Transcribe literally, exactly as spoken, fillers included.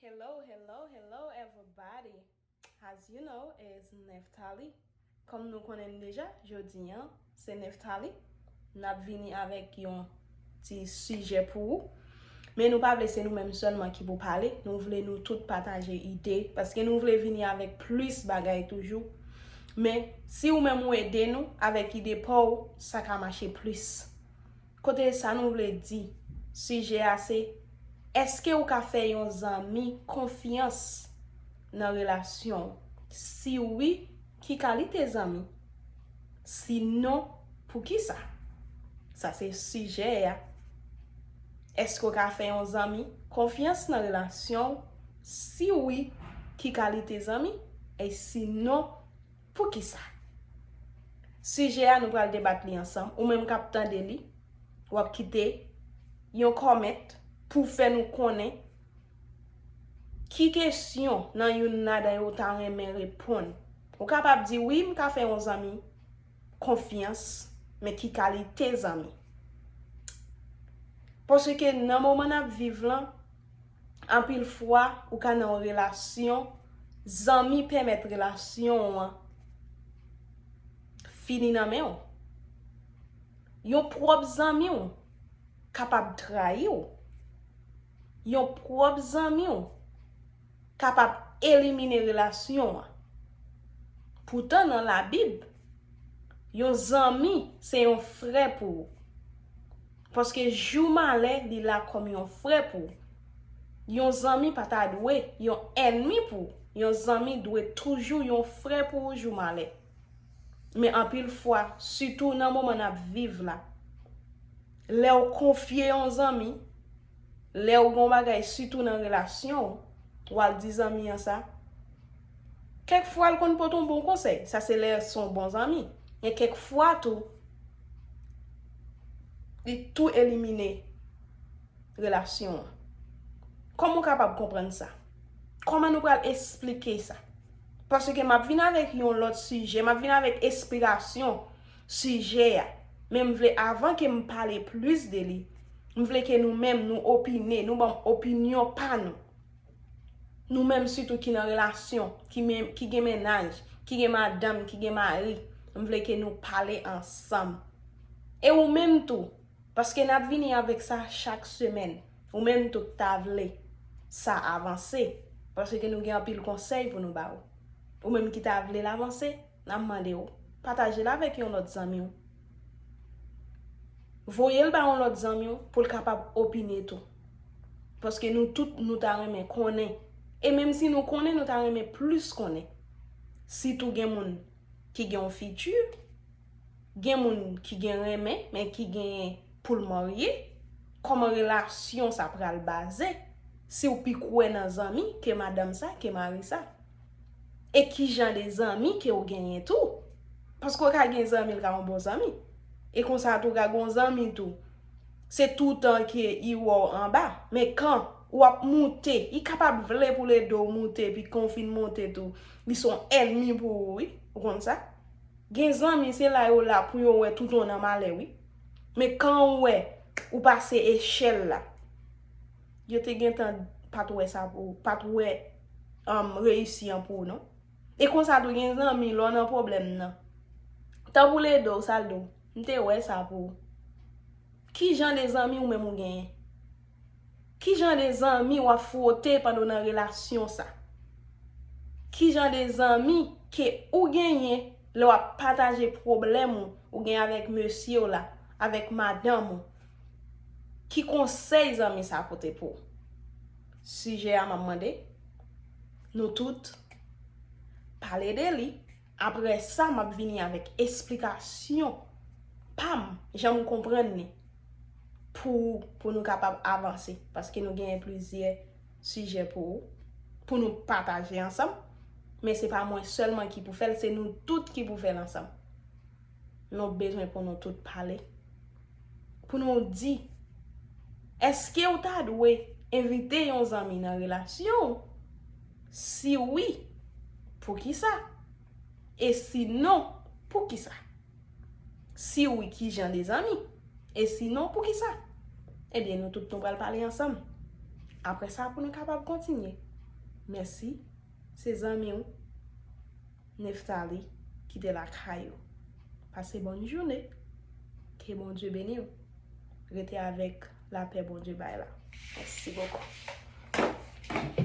Hello, hello, hello, everybody. As you know, is Nephtalie. Kòm nou konnen m deja, jodi an, se Nephtalie. N ap vini avèk yon ti sijè pou ou. Men nou pa vle se nou menm sèlman ki pou pale. Nou vle nou tout pataje ide. Paske nou vle vini avèk plis bagay toujou. Men si ou menm ou ede nou avèk ide pa w, sa ka mache plis. Kote sa nou vle di, sijè a se, èske ou ka fè yon zanmi konfyans nan relasyon w? Si wi, ki kalite zanmi? Si non, poukisa? Sa se sijè a. Èske ou ka fè yon zanmi konfyans nan relasyon w? Si wi, ki kalite zanmi? E si non, poukisa? Sijè a nou pral debat li ansanm. Ou menm k ap tande li, w ap kite yon kòmant pou fè nou konnen ki kesyon nan youn ladan yo w ta renmen reponn. Ou kapab di, wi, m ka fè yon zanmi konfyans, men ki kalite zanmi? Paske nan moman n ap viv lan, anpil fwa, ou ka nan yon relasyon, zanmi pèmèt relasyon w an fini nan men w. Yon pwòp zanmi w kapab trayi w. Yon pwòp zanmi w kapab elimine relasyon an. Poutan, nan Labib, yon zanmi se yon frè pou ou. Paske jou malè, li la kòm yon frè pou ou. Yon zanmi pa ta dwe yon ènmi pou ou. Yon zanmi dwe toujou yon frè pou ou jou malè. Men anpil fwa, sitou nan moman n ap viv la, lè w konfye yon zanmi, lè w gen yon bagay, sitou nan relasyon w, w al di zanmi an sa. Kèk fwa, l konn pote yon bon konsèy. Sa se lè se yon bon zanmi. Men kèk fwa tou, li tou elimine relasyon an. Kòman w kapab konprann sa? Kòman nou pral esplike sa? Paske m ap vin avèk yon lòt sijè, m ap vin avèk esplikasyon sijè a. Men m vle, avan ke m pale plis de li, m vle ke nou menm, nou opine, nou ban m opinyon pa nou. Nou menm sitou ki nan relasyon, ki men, ki gen mennaj, ki gen madanm, ki gen mari, m vle ke nou pale ansanm. E ou menm tou, paske n ap vini avèk sa chak semèn. Ou menm tou k ta vle sa avanse, paske nou gen anpil konsèy pou nou ba ou. Ou menm ki ta vle l avanse, n ap mande w, pataje l avèk yon lòt zanmi w. Voye l ba yon lòt zanmi w pou l kapab opine tou. Paske nou tout, nou ta renmen konnen. E menm si nou konnen, nou ta renmen plis konnen. Sitou gen moun ki gen yon fiti, gen moun ki gen renmen, men ki genyen pou l marye, kòman relasyon sa pral baze si w pi kwè nan zanmi ke madanm sa, ke mari sa? E ki jan de zanmi ke w genyen tou? Paske w ka gen zanmi, l ka yon bon zanmi. E konsa tou, w ka gen yon zanmi tou, se toutan ke li wè w anba. Men kan w ap moute, li kapab vle pou l ede w moute, epi kan w fin monte tou, li se yon ènmi pou ou, wi. Ou konn sa? Gen zanmi, se la yo la pou yo wè tout yon nan malè, wi. Men kan w wè ou pase echèl la, yo te gentan pa t wè sa pou ou, pa t wè, um, reyisi an pou ou, non. E konsa tou, gen zanmi, lè w nan pwoblèm nan, tan pou l ede w, sa l di w, m te wè sa pou ou. Ki jan de zanmi ou menm ou genyen? Ki jan de zanmi w ap fwote pandan w nan relasyon sa? Ki jan de zanmi ke ou genyen lè w ap pataje pwoblèm ou, ou gen avèk mesye w la, avèk madanm ou? Ki konsèy zanmi sa pote pou ou? Sijè a m ap mande nou tout pale de li. Apre sa, m ap vini avèk esplikasyon pa m, jan m konprann li, pou, pou nou kapab avanse. Paske nou genyen plizyè sijè pou ou, pou nou pataje ansanm. Men se pa mwen sèlman ki pou fè l, se nou tout ki pou fè l ansanm. Nou bezwen pou nou tout pale. Pou nou di, èske w ta dwe envite yon zanmi nan relasyon w? Si wi, poukisa? E si non, poukisa? Si wi, ki jan de zanmi? E si non, poukisa? Ebyen, nou tout nou pral pale ansanm. Apre sa, pou nou kapab kontinye. Mèsi, se zanmi w Neftali ki te lakay ou. Pase bòn jounen. Ke Bondye beni w. Rete avèk lapè Bondye bay la. Mèsi bokou.